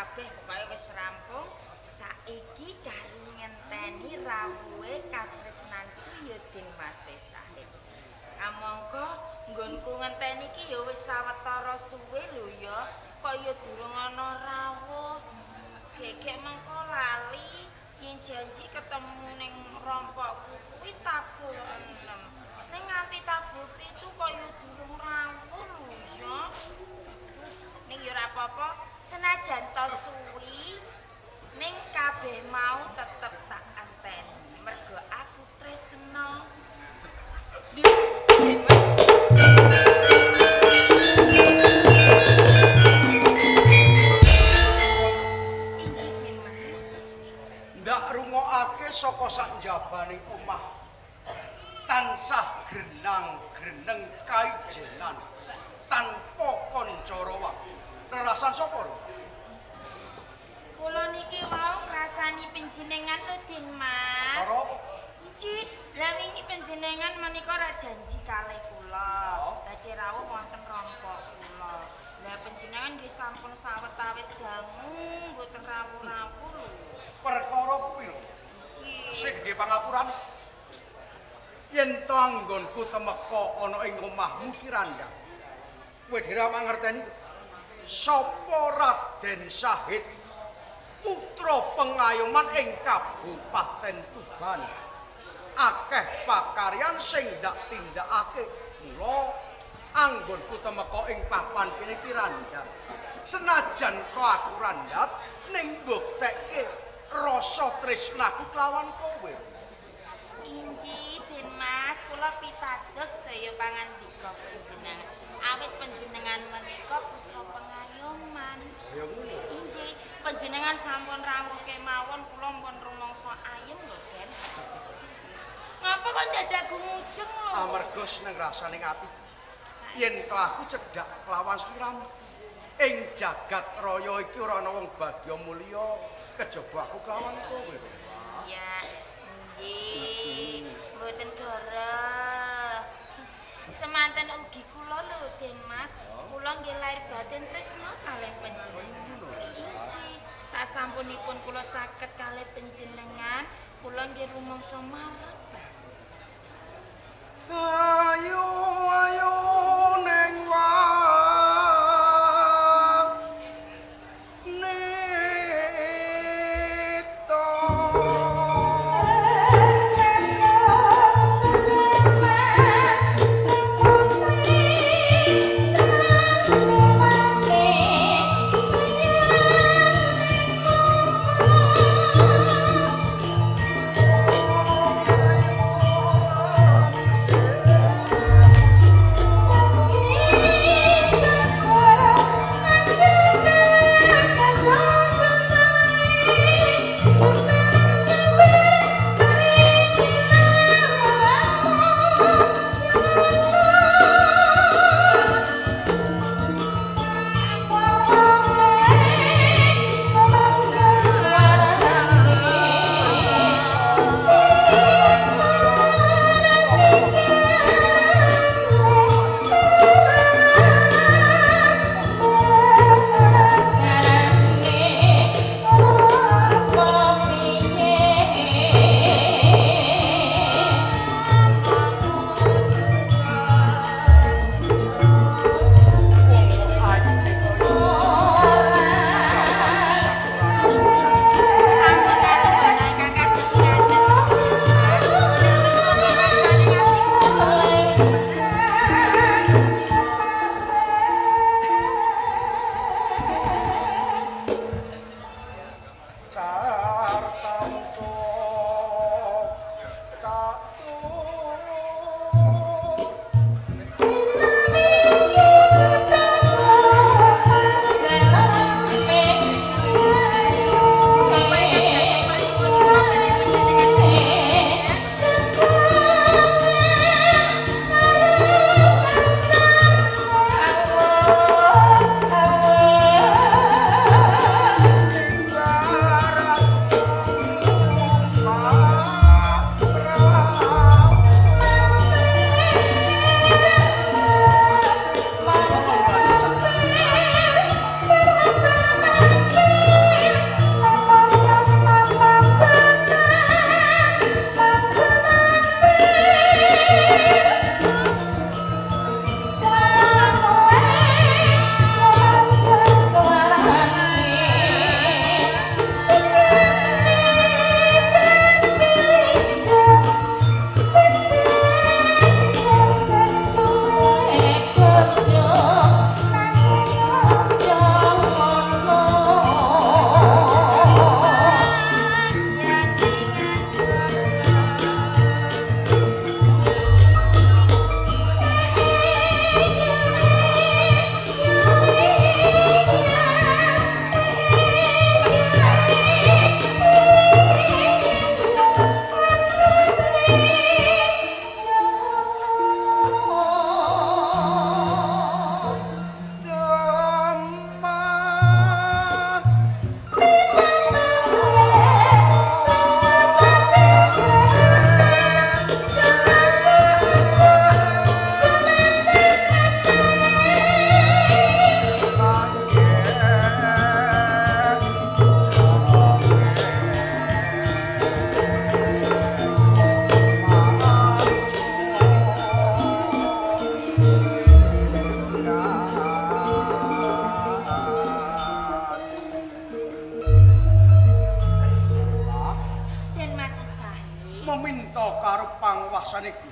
Kabeh pokoke wis rampung. Saiki kari ngenteni rawuhe katresnanku ya Den Mas Sahid. Kamangka nggonku ngenteni iki ya wis sawetara suwe lho ya. Kok ya durung ana rawuh. Gegek mengko lali yen janji ketemu ning rompokku kuwi tabuh 6. Ning nganti tabuh 7 kok ya durung rawuh lho ya. Ning ya ora apa-apa, senajan to suwi ning kabeh mau tetep tak enteni. Mergo aku tresna. Inggih, Den Mas. Ndak rungokake saka sak njabaning omah. Tansah grenang-greneng kaijenan tanpa kanca rawang. Rerasan sapa lho? Kula niki wau ngrasani panjenengan lho, Den Mas. Karo Inggih, lah wingi panjenengan menika ra janji kalih kula. Badhe rawuh wonten rompok kula. Lah panjenengan nggih sampun sawetawis dangu mboten rawuh-rawuh lho. Perkara kuwi lho. Nggih. Sing gedhe pangapurane. Yen to anggonku temeka ana ing omahmu Kiranda. Kowe dhewe mangerteni sapa Raden Sahid putra pengayoman ing Kabupaten Tuban. Akeh pakaryan sing ndak tindakake. Mula anggonku temeka ing papan kene Kiranda. Senajan to aku randhat ning mbuktekke rasa tresnaku kelawan kowe. Inggih, Den Mas, kula pitados sedaya pangandika panjenengan. Awit panjenengan menika putra pengayoman. Ya ngono. Inggih, panjenengan sampun rawuh kemawon kula mpun rumangsa ayem lho, Den. Ngapa kok dadak gumujeng lho? Amarga seneng rasane ati. Yen to aku cedhak kelawan sliramu. Ing jagat raya iki ora ana wong bagya mulya kejaba aku kelawan kowe. Ya, nggih. Mboten goro. Semanten ugi kula lho, Den Mas. Kula nggih lair batin tresna kalih panjenengan. Inggih, sasampunipun kula caket kalih panjenengan, kula nggih rumangsa marep. Ayo ayo neng wanita.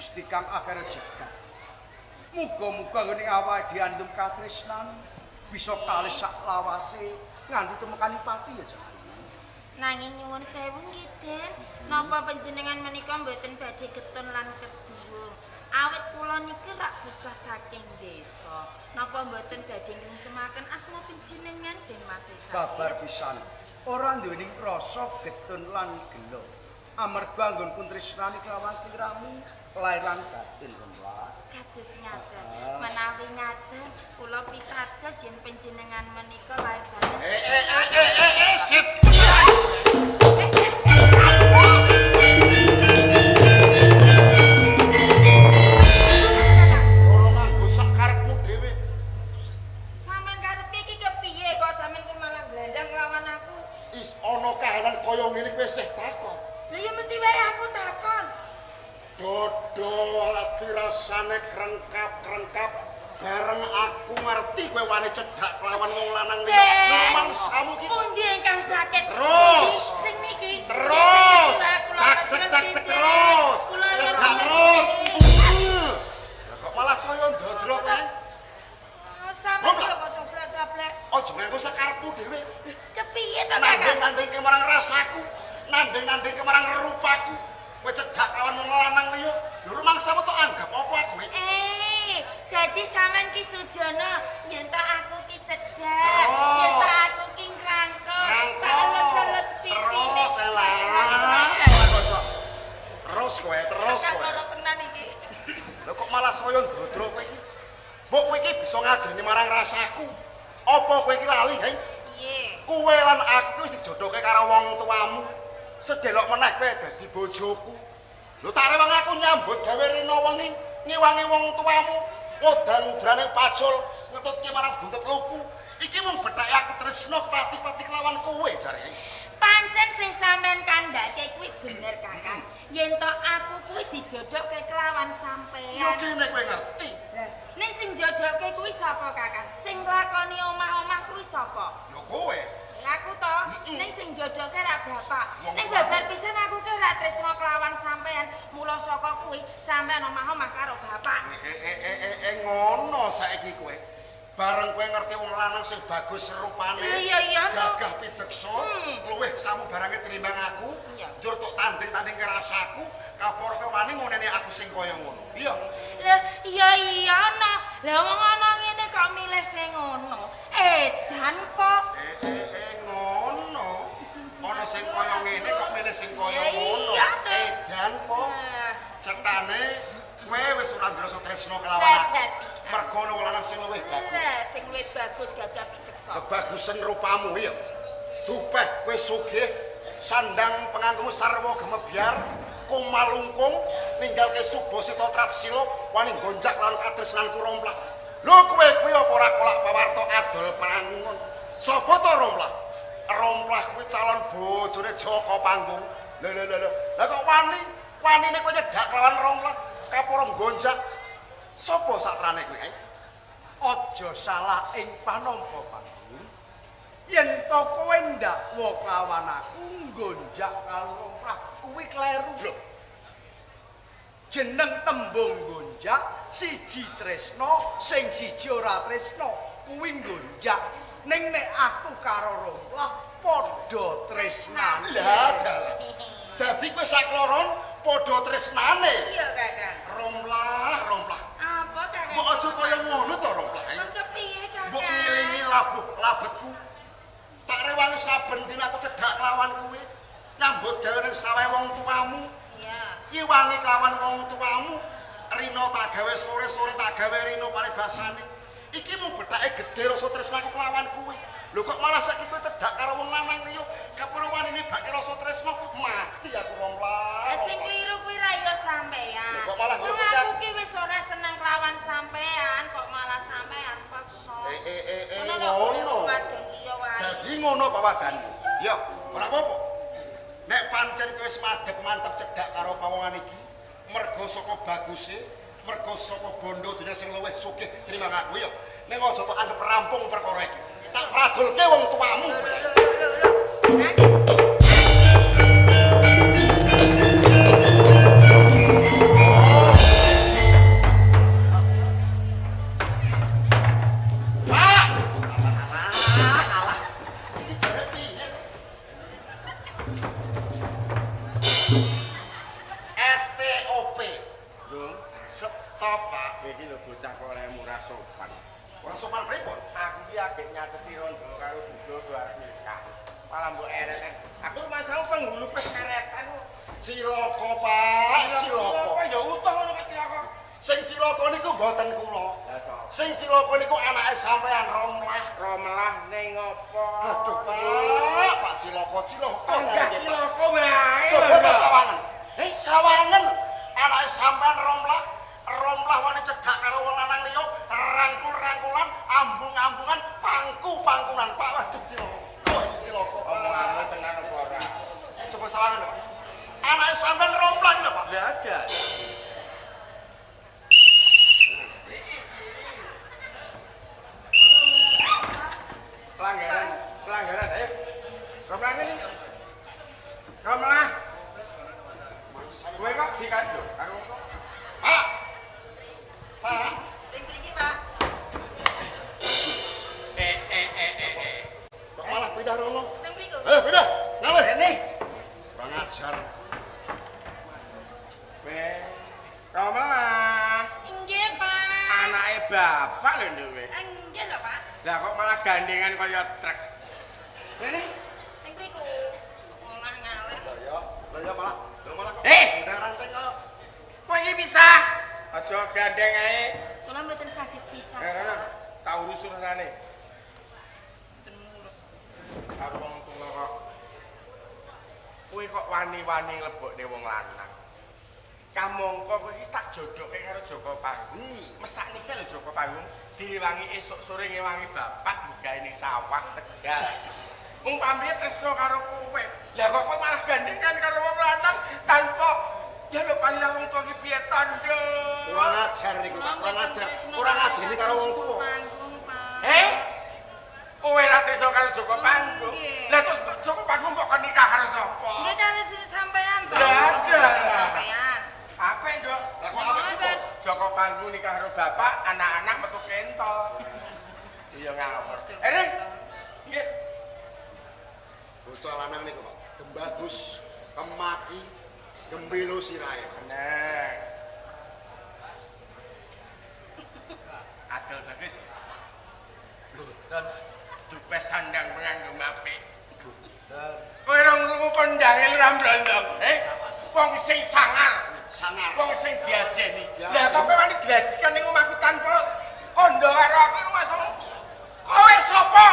Gusti kang akhir jagat. Muga-muga nggone awake diandum katresnan bisa kalih sak lawase nganti temekani pati ya Cak. Nanging nyuwun sewu nggih, Den. Napa panjenengan menika mboten badhe getun lan keduwung? Awit kula niki rak bocah saking desa. Napa mboten badhe ngresemaken asma panjenengan Den Mas Sahid? Sabar pisan. Ora duweni rasa getun lan gelo. Amarga anggonku tresnani kelawan sliramu lair lan batin Romlah. Kados ngaten. Menawi ngaten kula pitados yen panjenengan menika lair batin. Sip. Ora nganggo sak karepmu dhewe. Sampeyan karepe iki kepiye kok sampeyan ku malah blandang nglawan aku? Is ana kahanan kaya ngene kowe isih takon. Lha ya mesti wae aku takon. Dodo ati rasane krengkap-krengkap bareng aku ngerti kowe wani cedhak kelawan wong lanang liya. Mangsamu iki pundi ingkang sakit? Terus. Sing niki. Terus. Cak cek cak cek terus. Cedhak terus. Lah kok malah saya ndodro kowe? Sampeyan iki kok coblek-coblek. Aja nganggo sakarepmu dhewe. Kepiye to, Kakang? Nanding-nanding ke marang rasaku, nanding-nanding ke marang rupaku. Kowe cedhak lawan wong lanang liya, lho rumangsamu tok anggap apa aku iki? Dadi sampean ki sujana yen tak aku ki cedhak, yen tak aku ki ngrangkul, tak elus-elus pipine. Terus elah. Terus kowe, terus kowe. Loro tenan iki. Lho kok malah saya ndodro kowe iki? Mbok kowe iki bisa ngajeni marang rasaku. Apa kowe iki lali, he? Piye? Kowe lan aku wis dijodohke karo wong tuamu. Sedelok meneh kowe dadi bojoku. Lho tak rewang aku nyambut gawe rina wengi, ngiwangi wong tuamu, ngodan-udrane pacul, ngetutke marang buntut luku. Iki mung bethake aku tresna kepati-pati kelawan kowe jare. Pancen sing sampean kandhake kuwi bener, Kakang. Yen tok aku kuwi dijodohke kelawan sampean. Yo kene kowe ngerti. Ning sing jodohke kuwi sapa, Kakang? Sing nglakoni omah-omah kuwi sapa? Yo kowe. Aku to, ning sing jodohke ra bapak. Ning babar pisan aku ki ora tresna kelawan sampean. Mula saka kuwi sampean omah-omah karo bapak. Ngono saiki kowe. Bareng kowe ngerti wong lanang sing bagus rupane, gagah pideksa, luwih samu barange tinimbang aku, njur tok tanding-tanding rasaku, kaporo kowe wani ngonene aku sing kaya ngono. Iya. Lah iya iya no. Lah wong ana ngene kok milih sing ngono. Edan po. Ngono. Ana sing kaya ngene kok milih sing kaya ngono. Edan po. Cetane kowe wis ora ngrasa tresna kelawan aku. Mergo ana wong lanang sing luwih bagus. Lah sing luwih bagus gagah pideksa. Kebagusan rupamu iya. Dupeh kowe sugih, sandang penganggomu sarwa gemebyar, kumalungkung ninggalke Subasita Trapsila wani gonjak lan katresnanku Romplah. Lho kowe kuwi apa ora kolak pawarta adol prangun. Sapa to Romplah? Romplah kuwi calon bojone Jaka Panggung. Lho lho lho. Lah kok wani? Wanine kowe nyedak lawan Romplah, kaporo gonjak. Sapa satrane kowe? Aja salah ing panampa Panggung. Yen to kowe ndakwa kelawan aku nggonjak karo Romplah kuwi kleru. Lho. Jeneng tembung gonjak siji tresna sing siji ora tresna kuwi nggonjak. Ning nek aku karo Romplah padha tresnane. Lah dalah. Dadi kowe sakloron padha tresnane. Iya, Kakang. Romplah, Romplah. Apa, Kakang? Mbok aja kaya ngono to, Romplah. Kok kepiye, Kakang? Mbok ngilingi labuh labetku. Tak rewangi saben dina aku cedhak kelawan kowe. Nyambut gawe ning sawah wong tuamu. Iya. Ngiwangi kelawan wong tuamu. Rina tak gawe sore-sore tak gawe rina paribasane. Iki mung bethake gedhe rasa tresnaku kelawan kowe. Lho kok malah saiki kowe cedhak karo wong lanang liya, kaporo wanine bake rasa tresna, mati aku Romplah. Lah sing kliru kuwi ra ya sampean. Lho kok malah wong aku ki wis ora seneng kelawan sampean, kok malah sampean paksa. Ngono. Dadi ngono pawadane. Ya, ora apa-apa. Nek pancen kowe wis madhep mantep cedhak karo pawongan iki, mergo saka baguse, mergo saka bondo dunya sing luwih sugih tinimbang aku ya. Ning aja tok anggep rampung perkara iki. Tak pradulke wong tuamu. Lho lho lho lho. lagi nyateti rondo karo dudo do arep nikah. Malah mbok eret. Aku rumasamu penghulu peseretan. Cilaka, Pak, cilaka. Apa ya utang ngono kok cilaka. Sing cilaka niku mboten kula. Lah sapa? Sing cilaka niku anake sampean Romlah. Romlah ning apa? Aduh, Pak, Pak cilaka, cilaka. Enggak cilaka wae. Coba ta sawangen. Sawangen anake sampean Romlah, Romlah wani cedhak karo wong lanang liya, rangkul-rangkulan, ambung-ambungan, pangku-pangkunan, Pak. Waduh cilaka, iki cilaka. Omonganmu tenan apa ora? Coba sawangen, Pak. Anake sampean Romlah iki lho, Pak. Lah ada. Pelanggaran, pelanggaran, ayo. Romlah ini. Romlah. Kowe kok dikandho karo kok? Pak. Pak. Ring mriki, Pak. Kok malah pindah rono? Ring mriku. Pindah. Ngalih. Rene. Kurang ajar. Weh. Romlah. Nggih, Pak. Anake bapak lho nduk kowe. Nggih lho, Pak. Lah kok malah gandengan kaya truk. Rene. Ring mriku. Ngolah ngalih. Lah ya, lah ya malah, lho malah kok. Udah ranting kok. Kowe iki pisah. Aja gandeng ae. Kula mboten saged pisah. Rene, tak urus urusane. Mboten ngurus. Karo wong tuwa kok. Kowe kok wani-wani nglebokne wong lanang. Kamangka kowe iki tak jodohke karo Joko Panggung. Mesakne lho Joko Panggung direwangi esuk sore ngewangi bapak digawe ning sawah Tegal. Wong pamrih tresno karo kowe. Lah kok kowe malah gandengan karo wong lanang tanpa ya lho paling wong tuwa iki piye tandha. Kurang ajar niku, Pak. Kurang ajar. Kurang ajeni karo wong tuwa. Panggung, Pak. Kowe ra tresno karo Joko Panggung. Nggih. Lah terus Joko Panggung kok kon nikah karo sapa? Nggih kali sampean, Pak. Lah, Sampean. Apa, Nduk? Lah kok apik kok? Joko Panggung nikah karo bapak, anak-anak metu kentol. Iya ngawur. Rene. Nggih. Bocah lanang niku, Pak. Gembagus, kemaki, gembelo sirahe. Nah. Adol bagus. Dan dupe sandang penganggo apik. Kowe ora ngrungu kondange lurah Brondong, eh? Wong sing sangar, Sangar. wong sing diajeni. Ya. Lah kok kowe wani dilajikan ning omahku tanpa kondo karo aku rumahmu. Kowe sapa?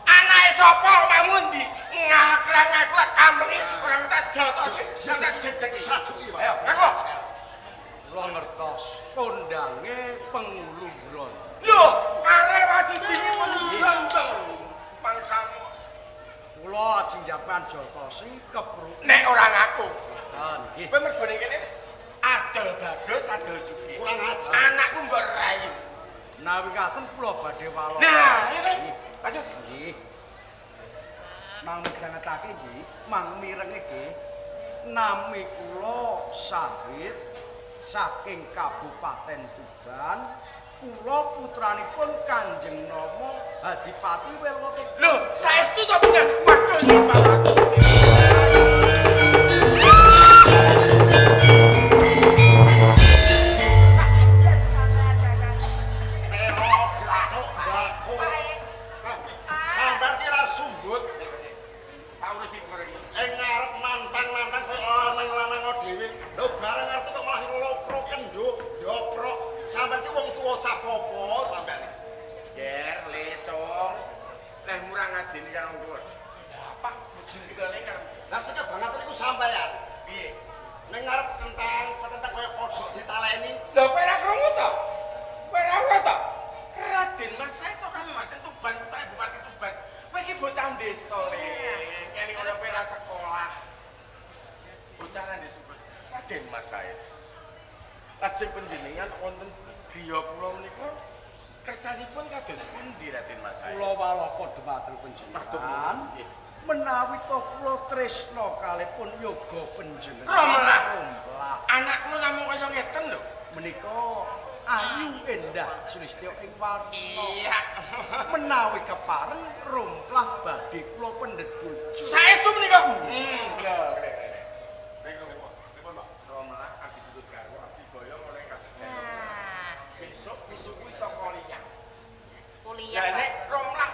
Anake sapa omahmu endi? Ngakrang aku kamrengi ora tak jotos. Tak jejeg. Saduki, Pak. Ayo, ngaku. Kula ngertos kondange pengulu Brondong. Lho, arek wasiji iki pengulu Brondong. Mangsamu Kula ajeng japan jotosi kepruk. nek ora ngaku. Nggih. Kowe mergo ning kene wis adol bagus, adol sugih. Kurang ajar. Anakku mbok rayu. Menawi katen kula badhe walok. Nah, iya kan? Ayo. Nggih. Mang midhangetake nggih, mang mirenge nggih. Nami kula Sahid saking Kabupaten Tuban. Kula putranipun Kanjeng Rama Adipati Welwata. Lho, saestu to bener. Waduh ya Pak. Ajar sampean, Kakang. Terok, gathuk, mbako. Pak. Sampeyan ki ra sumbut. Tak urusi perkara iki. Ing ngarep nantang-nantang kaya lanang-lanang dhewe. Lho bareng ngerti kok malah lokro kendho, ndoprok. Sampeyan ki wong tuwa cap apa sampeyan iki? Ger, lecong. Leh murah ngajeni karo wong tuwa. Lah, Pak, bojone kene kan. Lah sing kebangetan iku sampeyan. Piye? Ning ngarep kentang, petentang kaya kodhok ditaleni. Lho, kowe ora krungu to? Kowe ora krungu to? Raden Mas saya kok Kabupaten Tuban, putra Bupati Tuban. Kowe iki bocah desa le. Kene ngono kowe ora sekolah. Bocah nang desa. Raden Mas saya. Lajeng panjenengan wonten griya kula menika kersanipun kados pundi Raden Mas saya? Kula walaka dhumateng panjenengan. Nggih. Menawi to kula tresna kalipun yoga panjenengan. Romlah. Romlah. Anak kula namung kaya ngeten lho. Menika ayu endah sulistya ing warna. Iya. Menawi kepareng romplah badhe kula pendhet bojo. Saestu menika. Lho, Pripun, Pak? Romlah abdi tutut garwa abdi boyong oleh kabeh. Nah, Besok besok kuwi iso kuliah. kuliah. Lah Pak. nek Romlah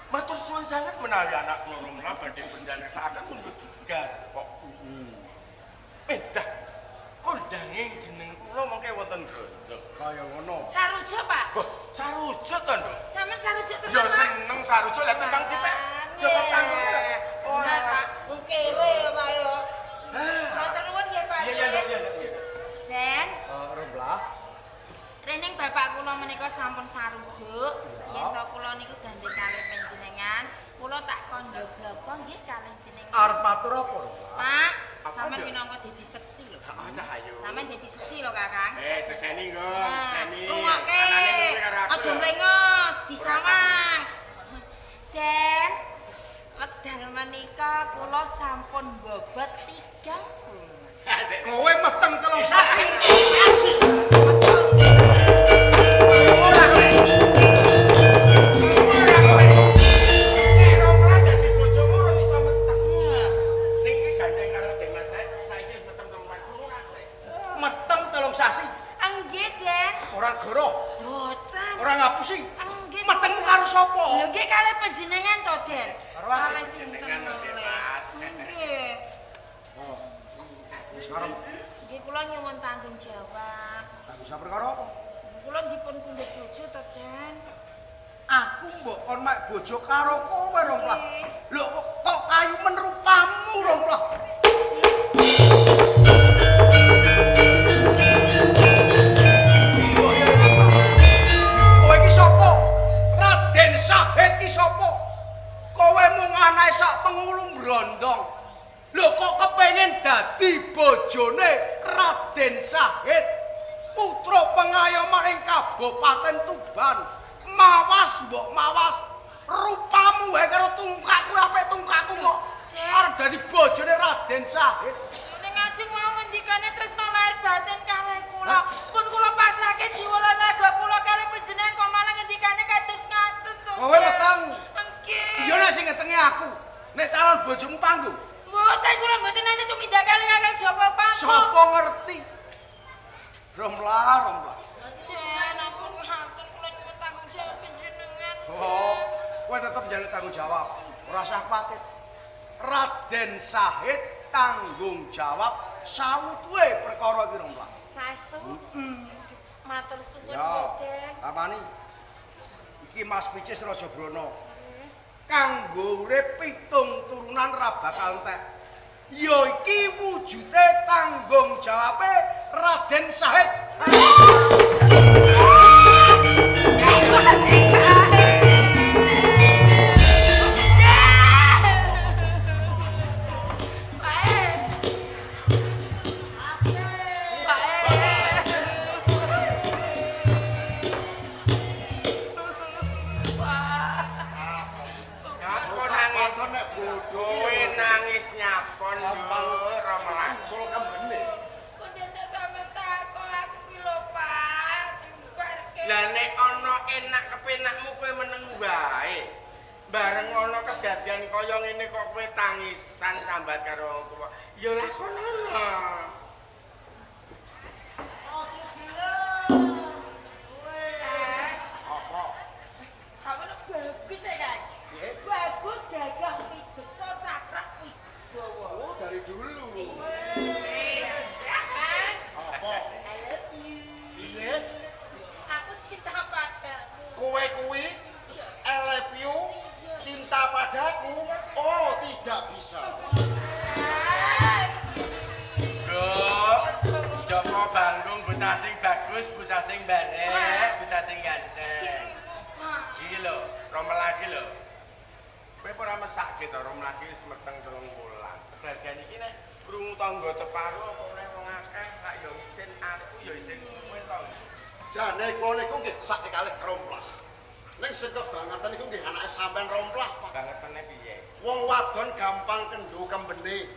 Matur suwun sanget menawi anak kula Romlah badhe panjenengan mundhut garpok. Dah. Kondange jeneng kula mangke wonten grondong. Kaya ngono. Sarujuk, Pak. Wah, sarujuk to, Nduk? Sampeyan sarujuk tenan. Ya seneng sarujuk lah timbang dipek Joko Panggung. Oh, Pak, kere Pak yo. Matur nuwun nggih, Pak. Iya, iya, iya. Den, Romlah. Rening bapak kula menika sampun sarujuk, yen to kula niku gandeng kalih panjenengan, kula tak kandha bloko nggih kalih jenengan. Arep matur apa, Romlah? Pak, sampean minangka dadi seksi lho. Heeh, Cahayu. Sampean dadi seksi lho, Kakang. Sekseni nggo, sekseni. Rungokke. Aja mlengos, disawang. Den, wekdal menika kula sampun bobot 3 bulan. Kowe meteng 3 sasi. Ora kowe. Ora kowe. Nek Romlah dadi bojomu ora iso meteng. Ning iki gandeng karo Dek Mas saiki wis meteng 3 wulan ora kowe. Meteng 3 sasi. Nggih, Den. Ora goro. Mboten. Ora ngapusi. Nggih. Metengmu karo sapa? Lho nggih kalih panjenengan to, Den. Kalih sinten Mas. Nggih. Oh. Wis ngarep. Nggih kula nyuwun tanggung jawab. Tanggung jawab perkara apa? Kula dipun pundhut bojo to, Den. Aku mbok kon mek bojo karo kowe, Romlah. Lho kok kayu menrupamu, Romlah. Kowe iki sapa? Raden Sahid iki sapa? Kowe mung anake sak pengulu mbrondong. Lho kok kepengin dadi bojone Raden Sahid, putra pengayoman ing Kabupaten Tuban. Mawas mbok mawas, rupamu wae karo tungkakku apik tungkakku kok arep dadi bojone Raden Sahid. Ning ajeng mau ngendikane tresna lahir batin kalih kula. Pun kula pasrahke jiwa lan raga kula kalih panjenengan kok malah ngendikane kados ngaten to. Kowe weteng. Nggih. Iya nek sing ngetenge aku. Nek calon bojomu panggung. Mboten kula mboten nate tumindak kalih Kakang Joko Panggung. Sapa ngerti? Romlah, Romlah. Den, ampun ngaten kula nyuwun tanggung jawab panjenengan. Oh, kowe tetep njaluk tanggung jawab. Ora usah kuwatir. Raden Sahid tanggung jawab sawutuhe perkara iki, Romlah. Saestu? Heeh. Matur suwun, Den. Apani? Iki Mas Picis Raja Brana. Kanggo urip 7 turunan ra bakal entek. Ya iki wujude tanggung jawabe Raden Sahid. Bareng ana kedadian kaya ngene kok kowe tangisan sambat karo wong tuwa. Ya lakonono. Aja gelem. Kowe. Apa? Sampeyan bagus ya, Kang. Bagus gagah pideksa cakrak wibawa. Oh, dari dulu. Wis. Apa? I love you. Piye? Aku cinta padamu. Kowe kuwi I love you. Cinta padaku, oh tidak bisa. Bro, Joko Banggung bocah sing bagus, bocah sing barek, bocah sing ganteng. Iki lho, Romlah iki lho. Kowe ora mesake to, Romlah iki wis meteng 3 wulan. Kedadian iki nek krungu tangga teparo apa oleh wong akeh, lak ya isin aku ya isin kowe to. Jane kula niku nggih sak kalih Romlah. Ning sing kebangetan niku nggih anake sampean Romlah, Pak. Bangetane piye? Wong wadon gampang kendho kembene.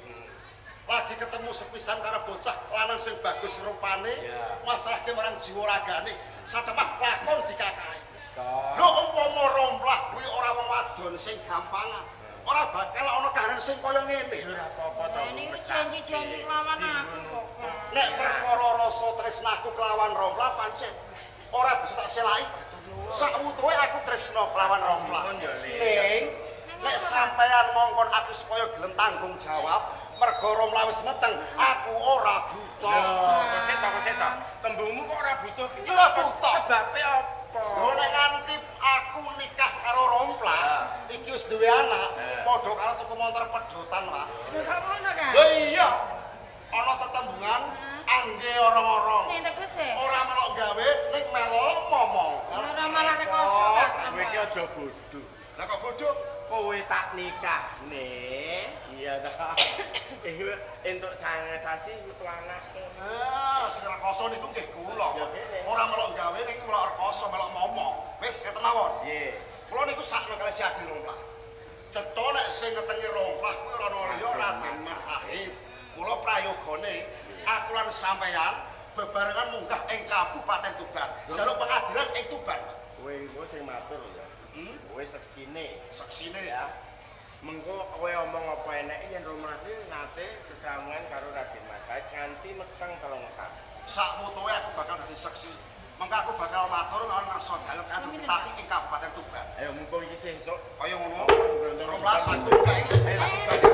Lagi ketemu sepisan karo bocah lanang sing bagus rupane, masrahke marang jiwa ragane, satemah lakon dikakahi. Lho umpama Romlah kuwi ora wong wadon sing gampangan, ora bakal ana kahanan sing kaya ngene. Ora apa-apa to. Niku janji-janji kelawan aku kok. Nek perkara rasa tresnaku kelawan Romlah pancen ora bisa tak selai. Sakwutuhe aku tresna kelawan Romlah. Ning Sampeyan mongkon aku supaya gelem tanggung jawab, mergo Romlah wis meteng, aku ora buta. Lho, kok sik to, kok sik to. Tembungmu kok ora butuh ki? Ora butuh. Sebabe apa? Lho nek nganti aku nikah karo Romplah, iki wis duwe anak, padha karo tuku montor pedotan, Pak. Lho kok ngono, Kang? Lho iya. Ana tetembungan angge orang-orang. Sing tegese. Ora melok gawe ning melok momong. Ora malah rekoso, Kang. Kowe iki aja bodho. Lah kok bodoh? Kowe tak nikahne. Iya ta. Iku entuk sangang sasi metu anake. Ah, sing rekoso niku nggih kula. Ya, kene. Ora melok gawe ning melok rekoso, melok momong. Wis ngeten mawon. Piye? Kula niku sakno kali si Adi Romplah. Cetha nek sing ngetengi Romplah kuwi ora ana liya Raden Mas Sahid. Kula prayogane aku lan sampeyan bebarengan munggah ing Kabupaten Tuban. Jaluk pengadilan ing Tuban. Kowe engko sing matur ya. Hmm? Kowe seksine. Seksine Ya. Mengko kowe omong apa eneke yen Romplah ki nate sesrawungan karo Raden Mas Said nganti meteng telung sasi. Sakmutuwe aku bakal dadi seksi. Mengko aku bakal matur lan ngersa dalem Kanjeng Bupati ing Kabupaten Tuban. Ayo mumpung iki sesuk Kaya ngono. Romplah Romplah sagung kae. Ayo.